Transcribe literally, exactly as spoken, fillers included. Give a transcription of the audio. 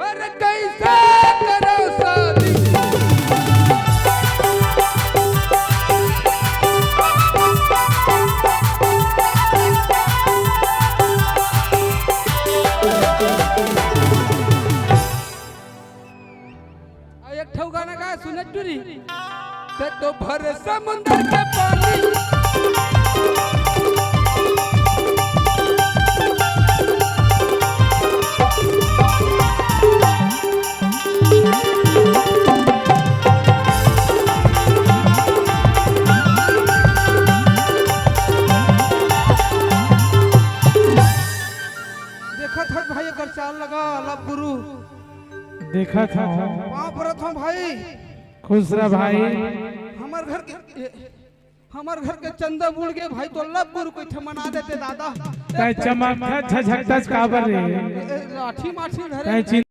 पर कैसे करो शादी? आ, एक ठो गाना गा सुनत टूरी। ते तो भर समुंदर के पानी। देखत हस भाई, एकर चाल लगा, लव गुरु। देखत हंव। पाँव परत हंव भाई। खुश रह भाई। हमर घर के, हमर घर के चंदा बुड़ गे भाई, तो लव गुरु कहिथे मना देते दादा। तैं चमकथस झझकथस काबर रे? ए, लाठी माठी धरे। तैं चिं-